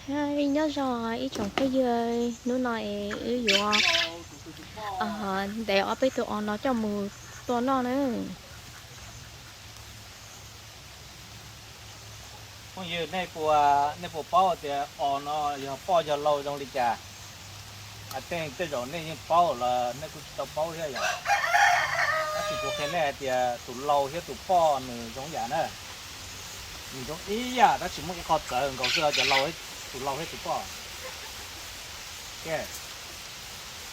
Hi, nyob zoo ib tsoom phooj ywg, hnub no es wb yuav ntes ob peb tug os no coj mus tua noj na. Phooj ywg, nej puas, nej puas paub tias os no yog poj yog lau zoo li cas? Tej, tej zaum nej yeej paub los nej kuj tsis tau paub thiab yom. Tab sis kuv qhia nej hais tias tus lau thiab tus poj nws zoo ib yam na. Nws zoo ib yam tab sis muaj ib qho txawv nkaus xwb, cov lau, tus lau thiab tus poj.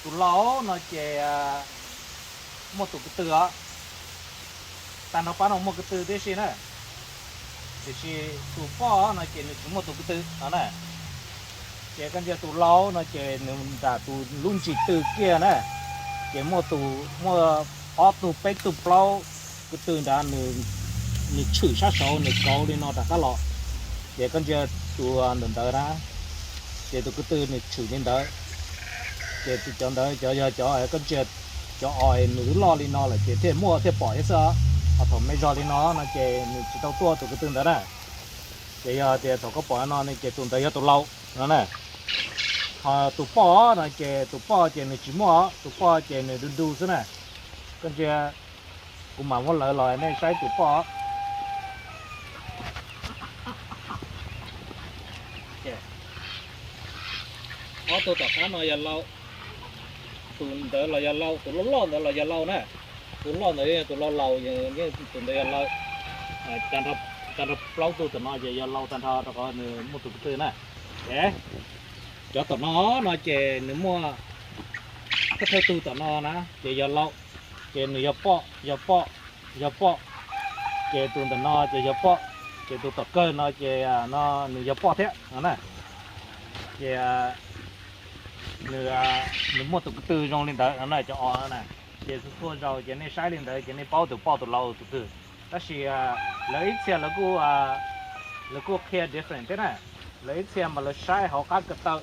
Tus lau no ces muaj tus ko tw os, tag nrho pab no muaj ko tw tib si na. Tiam sis tus poj no ces nws tsis muaj tus ko tw no na. Ces koj ntsia tus lau no ces nws nram tus lub ntsis tw kiag na, ces muaj tus, muaj ob tug peb tug plaub ko tw nrad, nws tshwm sab saud nws kauv li no rov qab los. Ces koj ntsia tus ntawm ntawd na, ces tus ko tw nws tshwm li ntawd. Ces cov ntawd cov yog cov koj ntsia, cov os nws twb loj li no lawm ces thiaj muaj thiaj pom thiab xwb. Ho thaum me zog li no no ces nws tsis tau tuaj tus ko tw ntawd na. Ces yog tias thaum koj pom no ces tus ntawd yog tus lau no na. Ho tus poj no ces tus poj ces nws tsis muaj, tus poj ces nws du du xwb na. Koj ntsia, kuv mam muab lawv los nej saib tus poj. Ob tug tom qab no yog lau, tus ntawd los yog lau, tus loj loj ntawd los yog lau na. Tus loj ntawd yog tus lau laus, tus ntawd yog lau. Tag nrho plaub tug tom no ces yog lau tag nrho rau qhov nws muaj tus ko tw na. Cov tom no no ces nws muaj thawj thawj tug tom no na ces yog lau, ces nws yog poj, yog poj, yog poj. Ces tus ntawm no ces yog poj, ces tus tom kawg no ces no nws yog poj thiab no na. Ces nws, nws muaj tus ko tw zoo li ntawd no na, cov os no na. Ces txhua txhua zaus ces nej saib li ntawd ces nej paub tus poj tus lau tus twg. Tab sis lawv ib txhia lawv kuj, lawv kuj qhia different thiab na. Lawv ib txhia mas lawv saib hauv qab ko taw.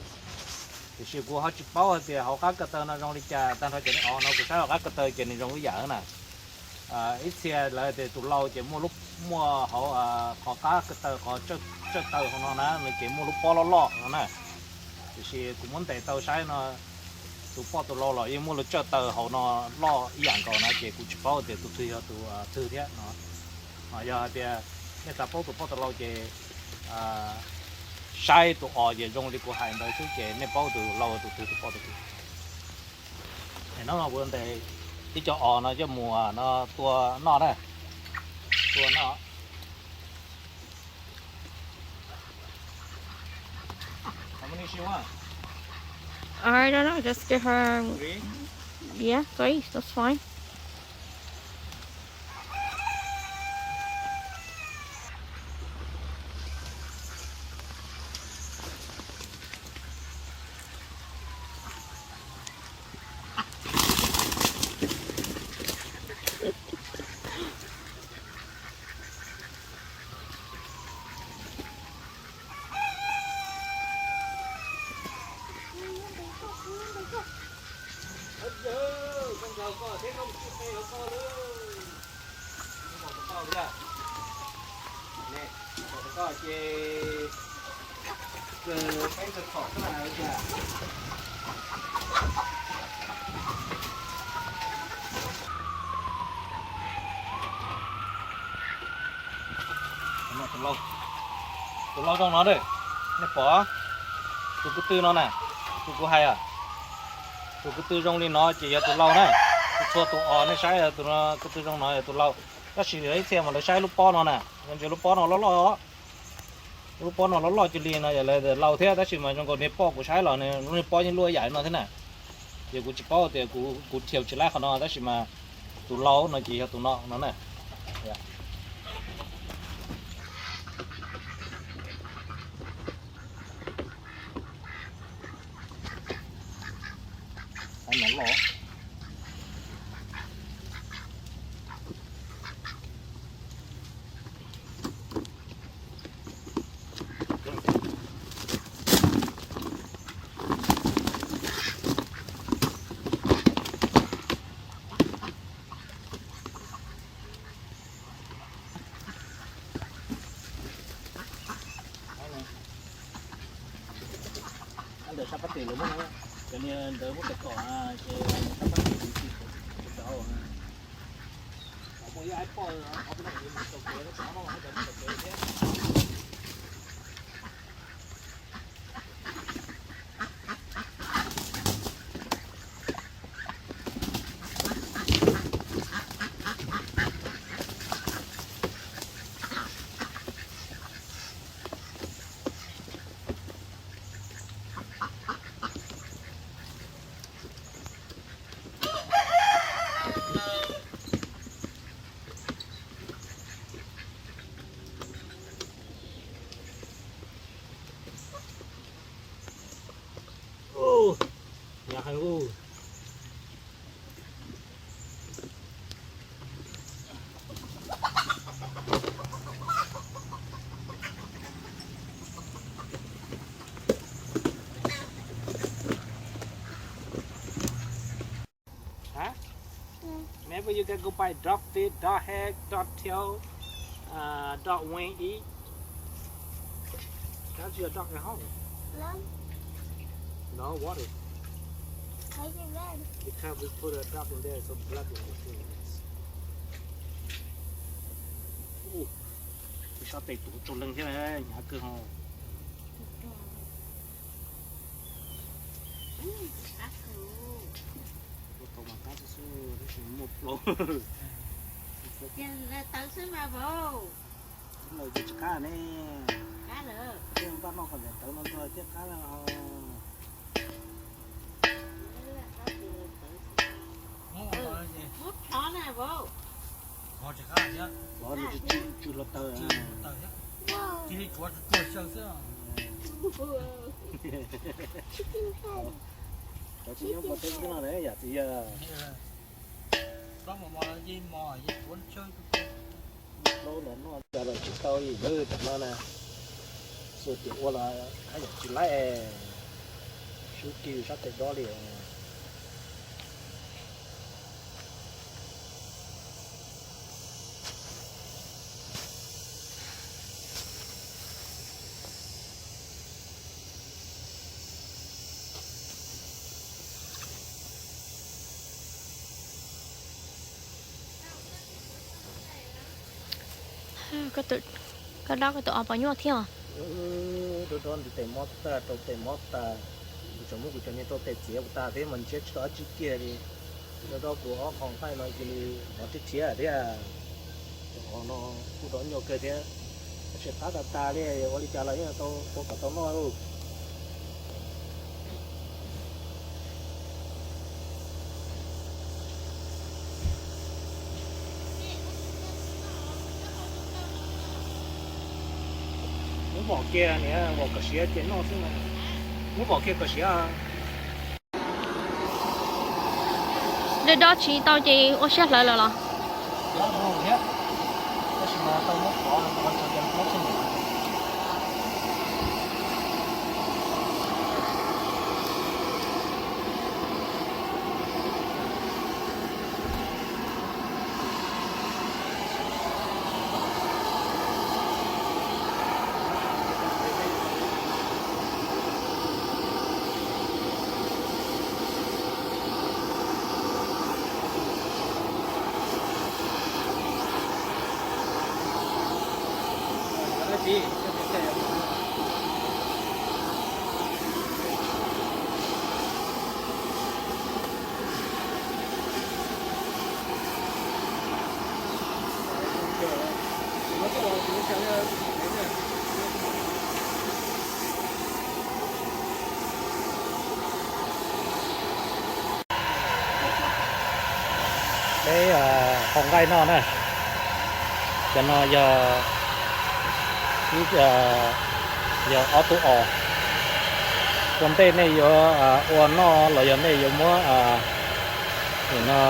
Tiam sis kuv ho tsis paub hais tias hauv qab ko taw no zoo li cas, tag nrho cov os no kuv saib hauv qab ko taw ces nws zoo ib yam na. Ib txhia lawv tias tus lau ces muaj, muaj hauv qhov qab ko taw, qhov tsawj taw hauv no na, nws ces muaj lub pob loj loj no na. Tiam sis kuv muab ntes tau saib no, tus poj tus lau los yeej muaj lub tsawj taw hauv no loj ib yam nkaus na, ces kuv tsis paub tias tus twg yog tus twg thiab no. Yog hais tias nej xav paub tus poj tus lau ces saib tus os ces zoo li kuv hais ntawd xwb ces nej paub tus lau tus twg tus poj tus twg. Hnub no kuv ntes ib co os no coj mus no tua noj na. Tua noj. How many she want? I don't know, just give her. Three? Yeah, three, that's fine. Tus lau zoo no, nej pom tus ko tw no na, tus kuv hais, tus ko tw zoo li no ces yog tus lau na. Txhua tus os nej saib, tus ko tw zoo no yog tus lau. Tab sis lawv ib txhia mas lawv saib lub pob no na, ntsia lub pob no loj loj, lub pob no loj loj cia li no yog lawv lau thiab, tab sis mas zoo nkaus niag poj kuv saib los niag pob yeej luaj ib yam no thiab na. Ces kuv tsis paub tias kuv, kuv thiaus tsis laib qhov no, tab sis mas tus lau no ces yog tus no no na. Sab pab tes lawv muab, cov niag ntawd muab tom tom ces sab pab tes tsis tau. Muaj ib aib poj, Hnyav heev ub. Huh? Maybe you can go buy dog feed, dog head, dog tail, uh, dog wing eat. That's your dog at home. Love? No water. Why is it red? Because we put a dog in there, so blood in the thing. Ub, sab tes tuav tsaus leeg thiab, hnyav kawg ho. Ua tau mas qab xwb xwb, tab sis muaj plaub. Tawv xwb mas vauv. Lawv ces tsis qab ne. Qab lawm. Tej npaj noj qhov ntawd tawv no nrog thiab qab lawm ho. Muab plhov na vauv. Plhov tsis qab thiab. Plhov nws tsis, tsis, tsis hluav taws. Tsis hluav taws thiab. Cia li tsuav tsuag tsuag xyaw xwb. Cov tsis nyob npua teb xwb no ne yam txiv yawg. Plaub mos mos yeej mos yeej tsuav tsawg. Plaub los noj cas los tsis tau li lawm tam no na. Xua tias ua los haj yam tsis laib, sub kiag sab tes dob li. Koj dob koj tus os pos nyuaj thiab. Dob dob nws tes mob tag, rau tes mob tas. Kuv tseem muab kuv cov niag rau tes txiav kuv tas thiab mas ntsiab tsis tau dab tsi kiag li. Dob dob kuv ob qho nqaij no cia li hnov rhiab rhiab thiab. Cov os no kuj dob nyuaj kawg thiab. Tab sis qab tas tas li, ua li cas los yeej tau ua kom tau noj lauj. Muab vom kiag niam, vom kom siav ces noj xwb. Muab vom kiag kom siav. Dob dob tsis tau ces ua siab hlawv lawm los? Peb hau nqaij noj na. Cov no yog, yog ob tug os. Ua ntej nej yuav ua noj los yog nej yuav muab, no,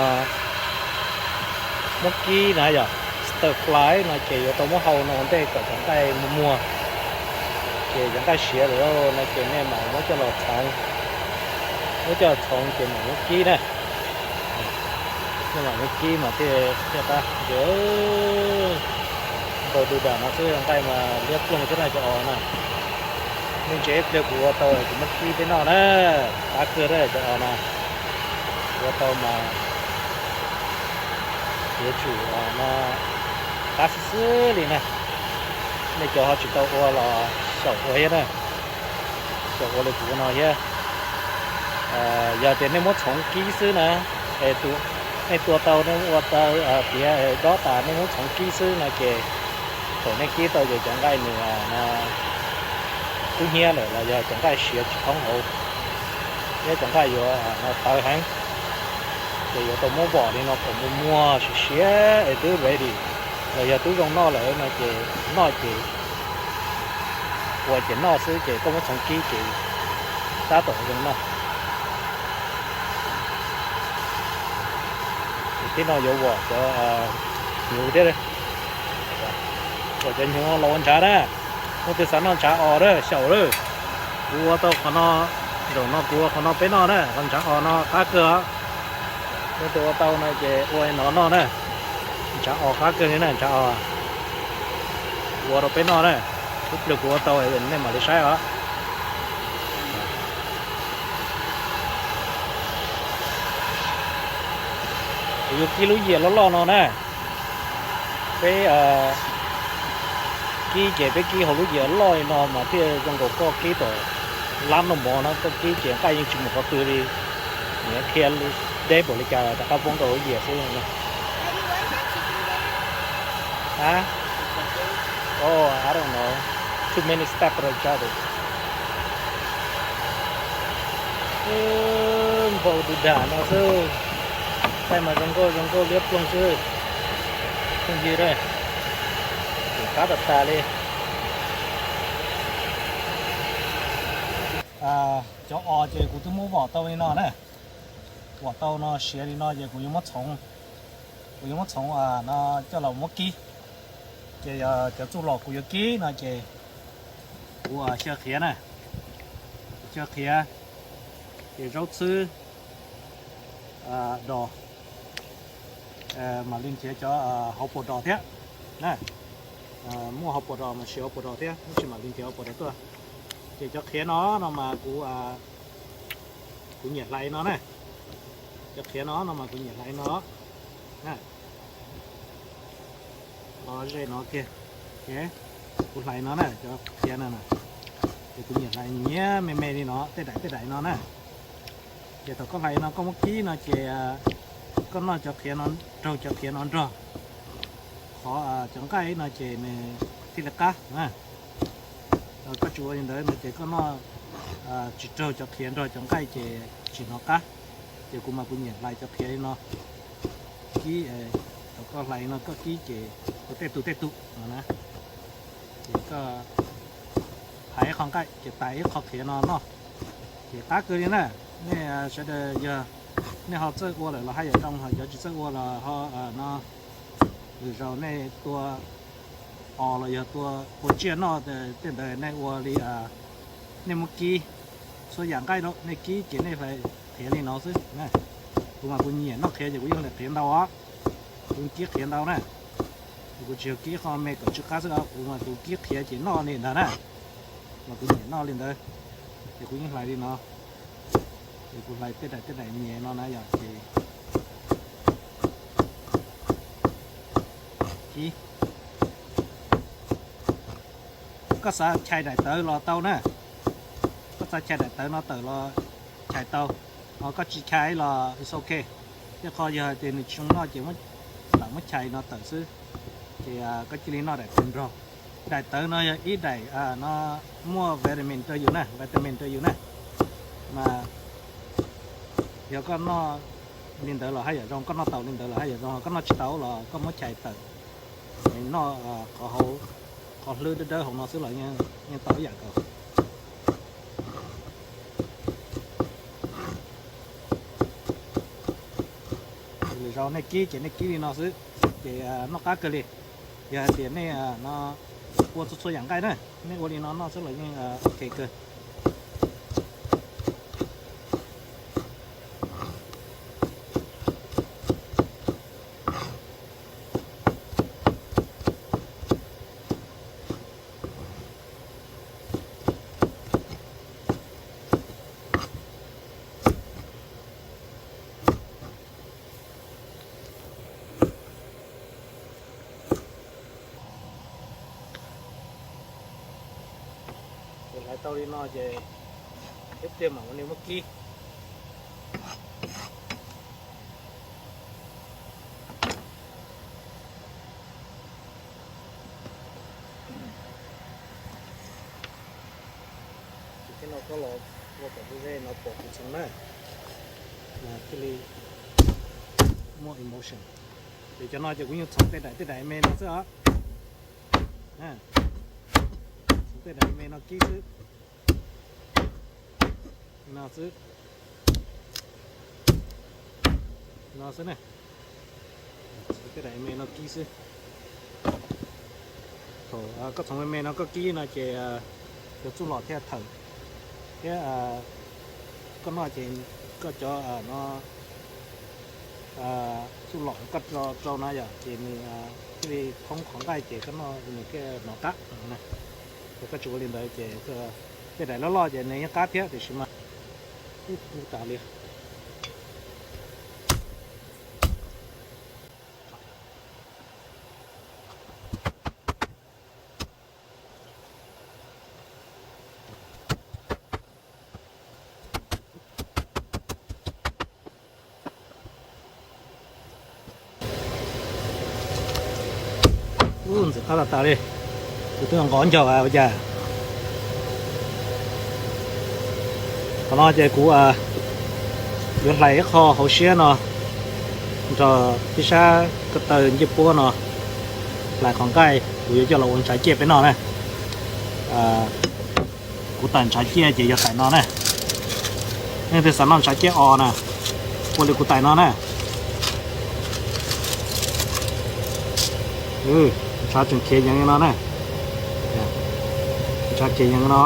muab kib na yog stir fry no ces yuav tau muab hau no ua ntej kom cov nqaij muag muag. Ces cov nqaij siav lawm no ces nej mam muab coj los txhoov. Muab coj los txhoov ces mam muab kib na. Nej mam muab kib mas thiaj, thiaj qab. Ces npau du dam no xwb, nqaij mas liab ploog xwb na cov os na. Ntses ib pliag kuv ua tau kuv muab kib peb noj na. Qab kawg na cov os no. Ua tau mas yuav tsum no qab xwb xwb li na. Nej cov ho tsis tau ua los xyaum ua thiab na. Xyaum ua li kuv ua no thiab. Yog tias nej muab txhoov kib xwb na, es nej tua tau nej ua tau tiav dob tas nej muab txhoov kib xwb no ces thaum nej kib tau ces cov nqaij nws no kub hnyiab lawm los yog cov nqaij siav tsis thoob hauv, thiab cov nqaij yuav no tawv heev. Ces yuav tau muab vom li no kom muag muag siav siav es twb ready, los yog twb zoo noj lawm no ces noj ces ua ces noj xwb ces koj muab txhoov kib ces tab tom zoo noj. Ces tib no yuav vom cov hnyuv thiab, vom cov hnyuv los ua ntshav na. Leej twg xav noj ntshav os na xyaum lawm. Kuv ua tau qhov no, zaum no kuv ua qhov no peb noj na, qhov ntshav os no qab kawg os. Leej twg ua tau no ces ua no noj na. Ntshav os qab kawg li na ntshav os. Kuv ua rau peb noj na, ib pliag kuv ua tau nej mam li saib os. Kuv yuav kib lub yias loj loj no na. Peb kib ces peb kib hauv lub yias loj li no mas thiaj zoo nkaus koj kib tom lab noj mov no, koj kib ces nqaij yeej tsis mus qhov twg li. Nws qhia deb npaum li cas rov qab poob rau lub yias xwb. Huh? Oh, I don't know. Too many steps for each other. Npau tus dag no xwb. Thaij mas zoo nkauj zoo nkauj liab ploog xwb. Phooj ywg, qab tas tas li. Cov os ces kuv twb muab vom tau li no na. Vom tau no siav li no ces kuv yuav muab txhoov, kuv yuav muab txhoov no coj los muab kib. Ces yog cov txuj lom kuv yuav kib no ces kuv xyaw qhiav na, kuv xyaw qhiav, ces zaub txhwb, dos, mam li nrhiav cov hauv paus dos thiab na. Muaj hauv paus dos mas siv hauv paus dos thiab, tab sis mam li nrhiav hauv paus dos tuaj. Ces cov qhiav no no mas kuv, kuv nyiam hlais no na. Cov qhiav no no mas kuv nyiam hlais no. Los ze no kiag. Kuv hlais no na, cov qhiav no na. Ces kuv nyiam hlais nyiam me me li no, tej daim tej daim no na. Ces thaum koj hlais no koj muab kib no ces koj noj cov qhiav no, raug cov qhiav no nrog qhov cov nqaij no ces nws thiaj li qab na. Koj tsis ua li ntawd no ces koj noj tsis raug cov qhiav nrog cov nqaij ces tsis hnov qab. Ces kuv mas kuv nyiam hlais cov qhiav li no. Kib, thaum koj hlais no koj kib ces ua tej tus tej tus no na. Ces koj hais ib qho nqaij ces tais ib qho qhiav no noj. Ces qab kawg li na. Nej sawv daws yog nej ho txawj ua lawm los haj yam zoo, ho cov tsis txawj ua los ho no, lwm zaus nej tua os los yog tua pua tsiaj noj tej ntawd nej ua li, nej muab kib txhua yam nqaij rau, nej kib ces nej hlais qhiav li no xwb. Kuv mas kuv nyiam noj qhiav ces kuv yeej hlais qhiav ntau os. Kuv kib qhiav ntau na. Kuv tsis yog kib qho me kom tsw qab xwb os, kuv mas kuv kib qhiav ces noj li ntawd na. Mas kuv nyiam noj li ntawd, ces kuv yeej hlais li no. Ces kuv hlais tej daim tej daim nyem no na yom, ces kib. Koj xav chais daim tawv los tau na. Koj xav chais daim tawv no tawm los chais tau, ho koj tsis chais los it's ok. Tej qho yog hais tias nws tsis zoo noj ces lam muab chais no tawm xwb. Ces koj cia li noj daim tawv nrog. Daim tawv no yog ib daim no muaj vitamin rau yus na, vitamin rau yus na. Mas yog koj noj li ntawd los haj yam zoo, koj noj tau li ntawd los haj yam zoo, koj noj tsis tau los koj muab chais tawm, noj qhov hauv, qhov hlwb dawb dawb hauv no xwb los yeej tau ib yam nkaus. Lwm zaus nej kib ces nej kib li no xwb, ces noj qab kawg li. Yog hais tias nej no ua txhua txhua yam nqaij na, nej ua li no noj xwb los yeej ok kawg. Hlais tau li no ces ib pliag mam ua nws muab kib. Ces thiab no koj los ua kom ze no pom kuv txheev na, thiaj li muaj emotion. Ces cov no ces kuv yeej txhoov tej daim tej daim me no xwb os. Txhoov tej daim me no kib xwb. No xwb. No xwb na. Txhoov tej daim me no kib xwb. Thaum koj txhoov me me no koj kib no ces cov txuj lom thiaj thawm thiab koj noj ces koj cov no txuj lom koj rau na yom ces nws thiaj li thoob qhov nqaij ces koj noj nws thiaj hnov qab. Yog koj tsis ua li ntawd ces tej daim loj loj ces nws yeej qab thiab tiam sis mas ub ub tas li. Ub, ntxim qab tas tas li. Kuv twb nqov ncog ua cas. Qhov no ces kuv yuav hlais ib qho hauv siab no nrog ib sab ko taw ncej puab no, hlais qhov nqaij kuv yuav coj los ua ntshav ciaj peb noj na. Kuv tais ntshav ciaj ces yog tais no na. Nej twg xav noj ntshav ciaj os na, ua li kuv tais no na. Ntshav tseem khiav yees li no na. Ntshav khiav yees li no,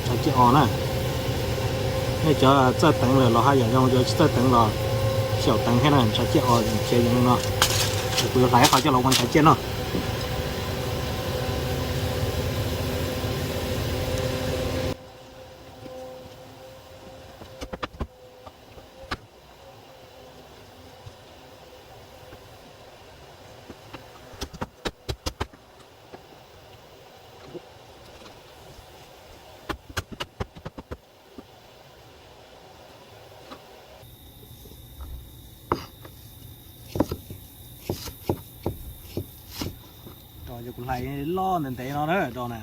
ntshav ciaj os na. Nej cov txawj teev lawm los haj yam zoo, cov tsis txawj teev los xyaum teev thiab na, ntshav ciaj os khiav yees li no. Kuv yuav hlais ib qho coj los ua ntshav ciaj noj. Rau yog kuv hlais loj ntev ntev no na, rau na.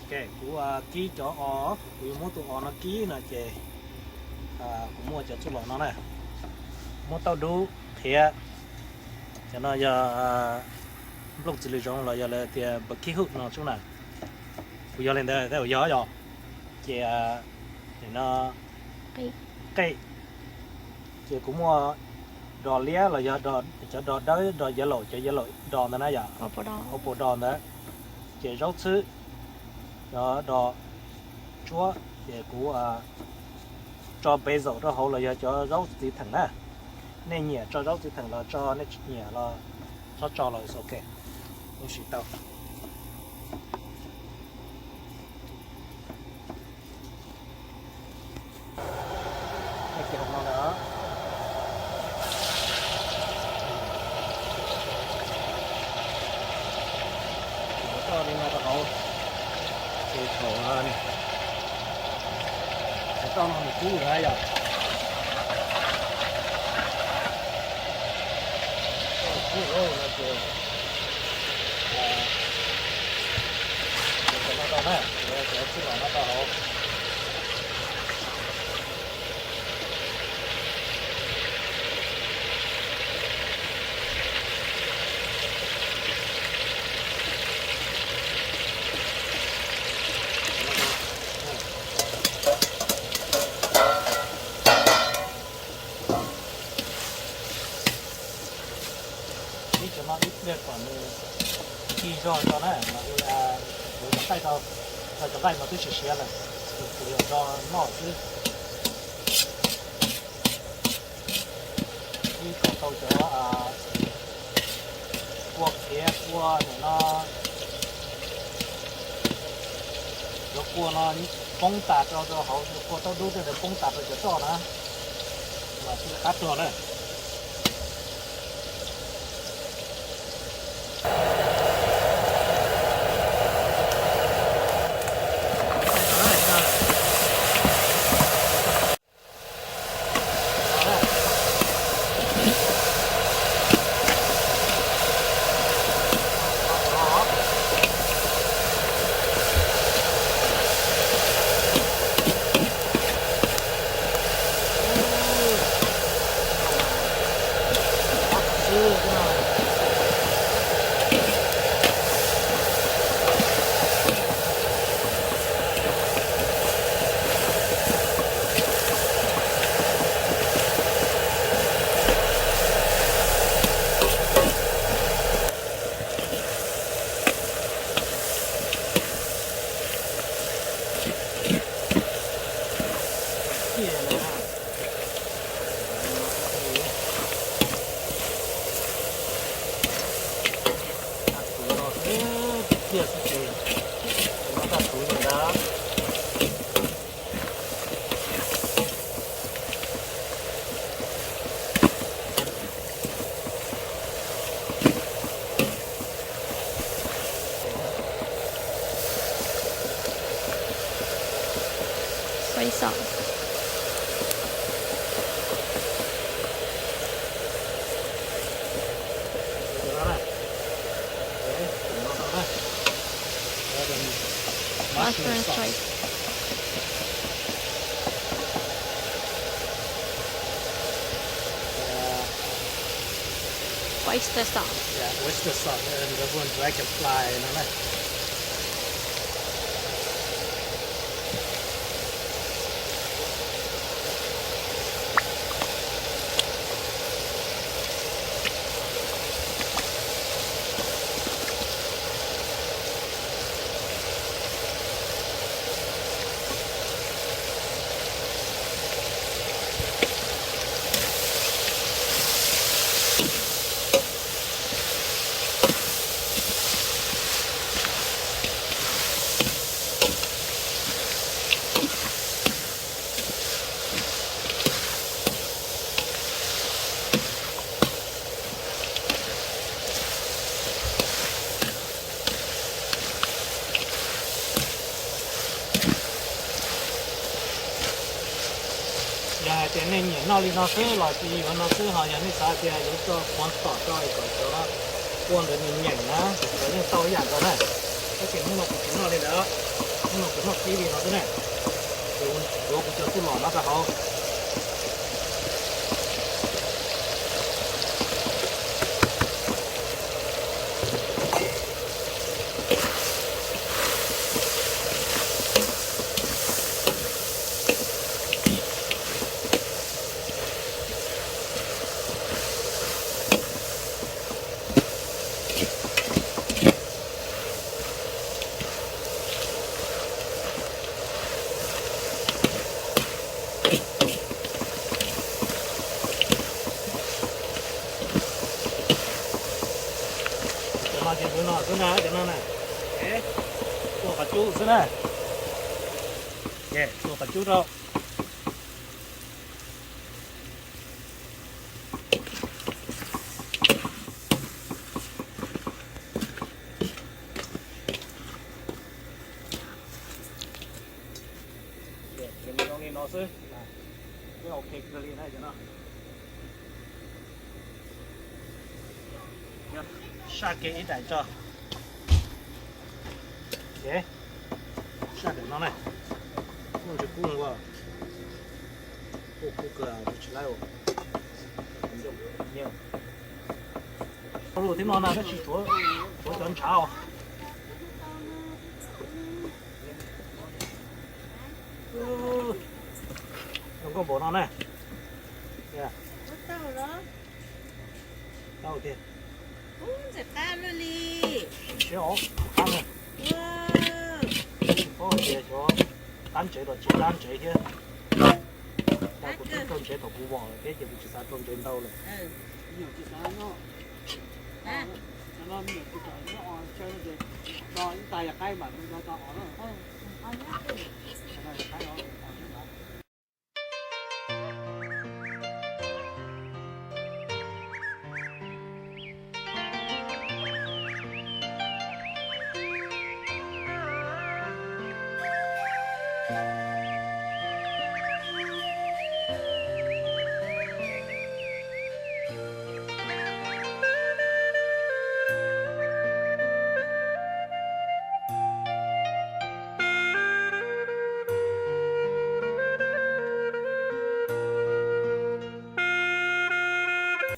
Ok, kuv kib cov os, kuv yuav muab tus os no kib no ces kuv muaj cov txuj lom no na, muab tauj dub qhiav, cov no yog nplooj txiv lws zoov los yog lawv tias barbecue no xwb na. Kuv yog li ntawd tab sis yog yog ces nim no qej, ces kuv muaj dos liab los yog cov dos dawb, dos yellow, cov yellow dos ntawd na yom, purple dos ntawd, ces zaub txhwb, cov dos tsuab, ces kuv tso basil rau hauv los yog cov zaub txiv theem na. Nej nyiam tso zaub txiv theem los tso, nej tsis nyiam los txhob tso los ok, yeej siv tau. Ces hauv no na, kuv toj li no rau hauv, ces thaum, ces toj no nws kub lawm yom. Toj kub lawm no ces, ces cov no rau na, ces cov txuj lom no rau hauv. Ib cov no ib pliag kom nws ci zog tso na, mas li kuv cov nqaij rau, cov nqaij mas twb siav siav lawm, kuv yuav tso noj xwb. Ib kom tau cov Kua khiav kua nim no, cov kua no poob tas rau rau hauv, cov kua taub dub tej ntawd poob tas rau cov roj na, mas thiaj li qab tuag na. Soy sauce. Mushroom sauce. Oyster sauce. Yeah, oyster sauce, and the one dragonfly no na. Yog hais tias nej nyiam noj li no xwb los sis yuav no xwb, ho yog nej xav tias yuav tso kuv tom rau kom cov kua ntawd nws nyeem na, cov yeej tau ib yam nkaus na. Tab sis hnub no kuv tsis noj li ntawd, hnub no kuv noj kib li no xwb na. Kuv yuav kuv cov txuj lom no rau hauv. Cov no ces tus no xwb na, cov no na. Tua qhov cub xwb na. Tua qhov cub rau. Ces mus zoo li no xwb, twb ok kawg li na cov no. Saj kiag ib daim tso. Ces saj daim no na, muaj ntsis kub ua, kub kub kawg tsis laib. Ua lus thiab no na, tab sis tshuav cov ntshav os. Zoo nkauj npaum no na. Tau tiag. Siab os, qab na. Tsis paub tias xyov qab ntsev los tsis qab ntsev thiab. Cas kuv twb rau ntsev thaum kuv vom lawm thiab ces kuv tsis xav rau ntsev ntau lawm.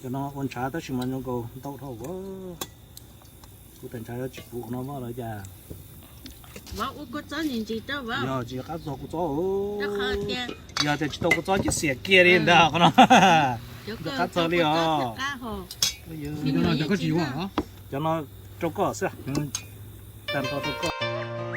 Cov no ua ntshav tab sis mas zoo nkaus ntau dhau. Kuv tas ntshav yuav tsis puv qhov no mog lawv cas. Yog tsis qab txog kua txob. Yog tias tsis tau kua txob ces xiam kiag li ntag qhov no. Qab txog li os. Cov no rau koj xwb. Tag nrho rau koj.